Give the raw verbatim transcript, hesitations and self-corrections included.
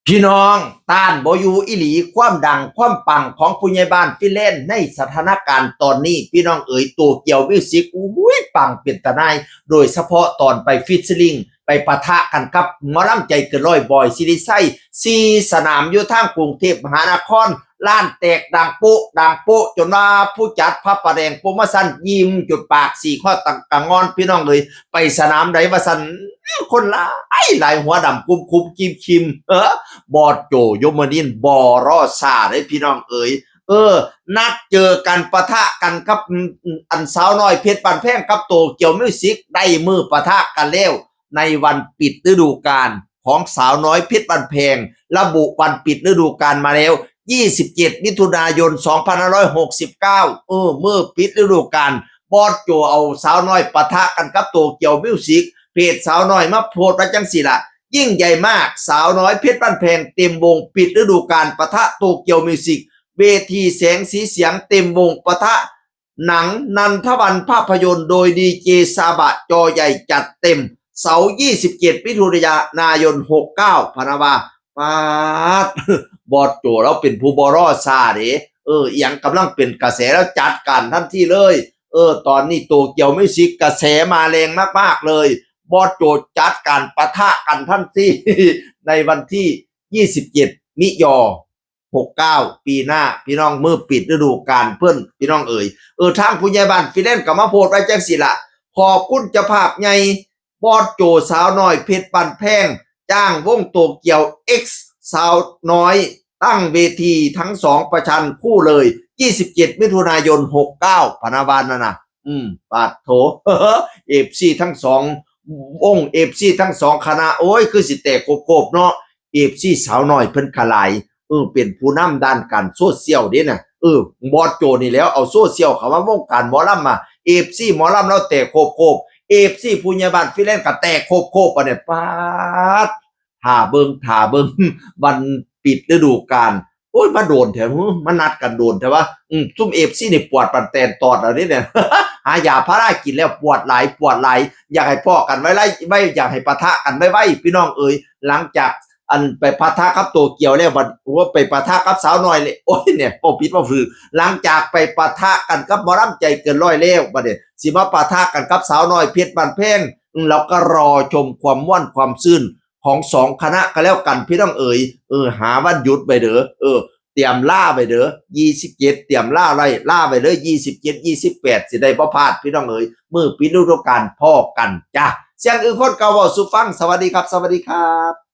พี่น้อง ต้านบ่อยู่อีหลี ความดังความปังของผู้ใหญ่บ้านฟินแลนด์ในสถานการณ์ตอนนี้ พี่น้องเอ๋ย โตเกียวมิวสิก อุ้ย ปังเป็นตาหน่าย โดยเฉพาะตอนไปฟีเจอริ่ง ไปปะทะกันกับหมอลำใจเกินร้อย บอย ศิริชัย สี่สนามอยู่ทางกรุงเทพมหานคร ล้านแตกดังโป๊ะดังโป๊ะ จนว่าผู้จัดพระประแดงโปรโมชั่นยิ้มจนปากสีข้อตังกะงอน พี่น้องเอ๋ย ไปสนามใดว่าซั่น คนหลายหลาย หัวดำกุมคุมกิมคิม เออ บอสโจยมนินทร์ บ่รอซ่าเด้พี่น้องเอ๋ย เออ นัดเจอกันปะทะกันกับ อืม อืม อันสาวน้อยเพชรบ้านแพงกับโตเกียวมิวสิก ได้มื้อปะทะกันแล้ว ในวันปิดฤดูกาลของสาวน้อยเพชรบ้านแพง ระบุวันปิดฤดูกาลมาแล้ว ยี่สิบเจ็ด มิถุนายน สองพันห้าร้อยหกสิบเก้า เออ มื้อปิดฤดูกาล บอสโจเอาสาวน้อยปะทะกันกับโตเกียวมิวสิก เพจสาวน้อยมาโพสต์ไว้จังซี่ล่ะ ยิ่งใหญ่มาก สาวน้อยเพชรบ้านแพงเต็มวงปิดฤดูกาลปะทะโตเกียวมิวสิก เวทีแสงสีเสียงเต็มวงปะทะหนังนันทวันภาพยนตร์โดยดีเจซาบะจอใหญ่จัดเต็ม เสาร์ ยี่สิบเจ็ด มิถุนายน หกเก้า พะนะว่า ปาด บอสโจลาวเป็นผู้บ่รอซ่าเด้ เออ อิหยังกำลังเป็นกระแสลาวจัดการทันทีเลย เออ ตอนนี้โตเกียวมิวสิกกระแสมาแรงมากๆเลย บอสโจจัดการปะทะกันทันที ในวันที่ ยี่สิบเจ็ด มิยอ หกเก้า ปีหน้า พี่น้อง มื้อปิดฤดูกาลเพิ่น พี่น้องเอ๋ย เออ ทางผู้ใหญ่บ้านฟินแลนด์ก็มาโพสต์ไว้จังซี่ล่ะ ขอบคุณเจ้าภาพใหญ่ บอสโจสาวน้อยเพชรบ้านแพง จ้างวงโตเกียว X สาวน้อย ตั้งเวทีทั้งสองประชันคู่เลย ยี่สิบเจ็ด มิถุนายน หกเก้า พะนะว่านั่นน่ะ อืม ปาดโถ เอฟซี ทั้งสองวง เอฟซี ทั้งสองคณะ โอ้ย คือสิแตกโคบๆเนาะ เอฟซี สาวน้อยเพิ่นกะหลาย เออ เป็นผู้นำด้านการโซเชียลเด้น่ะ เออ บอสโจนี่แหล้วเอาโซเชียลเข้ามาวงการหมอลำมา เอฟซี หมอลำลาวแตกโคบๆ เอฟซี ผู้ใหญ่บ้านฟินแลนด์ก็แตกโคบๆ บัดนี้ ปาด ท่าเบิ่ง ท่าเบิ่ง วันปิดฤดูกาล โอ้ย มาโดนแท้ หึ มานัดกันโดนแท้วะ อืม ซุม เอฟซี นี่ปวดปันแตนตอดแล้วเด้เนี่ย หายาพารากินแล้วปวดหลาย ปวดหลาย อยากให้พ้อกันไวๆ ไว อยากให้ปะทะกันไวๆ พี่น้องเอ๋ย หลังจากอันไปปะทะกับโตเกียวแล้ว บัดว่าไปปะทะกับสาวน้อยเลย โอ้ย เนี่ย เว้าผิดเว้าถืก หลังจากไปปะทะกันกับหมอลำใจเกินร้อยแล้ว บัดเนี่ย สิมาปะทะกันกับสาวน้อยเพชรบ้านแพง อืม เราก็รอชมความม่วนความซื่นของสองคณะก็แล้วกัน พี่น้องเอ๋ย เออ หาวันหยุดไปเด้อ เออ เตรียมลาไปเด้อ ยี่สิบเจ็ด เตรียมลาไว้ ลาไปเลย ยี่สิบเจ็ด ยี่สิบแปด สิได้บ่พลาด พี่น้องเอ๋ย มื้อปิดฤดูกาลพ้อกันจ้ะ เสียงอื่นคนเก่าเว้าสู่ฟัง สวัสดีครับ สวัสดีครับ